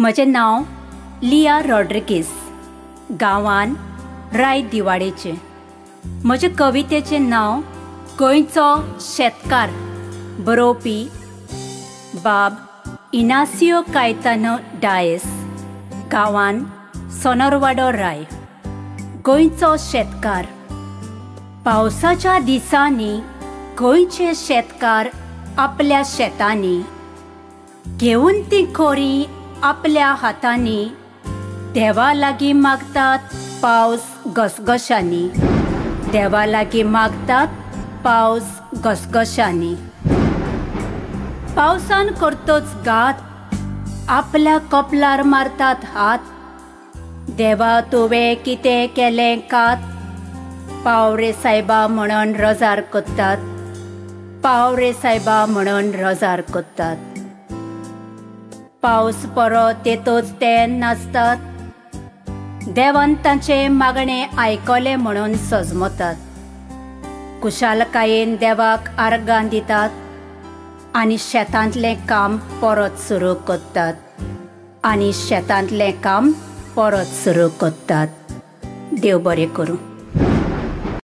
म्हजें नांव लिया रॉड्रिगीस, गांवान राय दिवाडेचें। म्हजे कवितेचें नांव गोंयचो शेतकार, बरोवपी बाब इनासियो कायतानो डायस, गांवान सोनरवाडो राय। गोंयचो शेतकार। पावसाच्या दिसांनी गोंयचे शेतकार आपल्या शेतांनी घेवन ती खोरी आपल्या हातांनी देवा लागीं मागतात पावस घसघशांनी, देवा लागीं मागतात पावस घसघशांनी। पावसान करतोच घात, आपल्या कपलार मारतात हात, देवा तुवें कितें केलें कात, पाव रे सायबा म्हणून रजार करतात, पाव रे सायबा म्हणून रजार करतात। पावस परत येतोच ते नाचतात, देवान तांचें मागणें आयकलें म्हणून सजमतात, कुशालकायेन देवाक आर्गां दितात आनी शेतांतलें काम परत सुरू करतात, आनी शेतांतलें काम परत सुरू करतात। देव बरें करूं।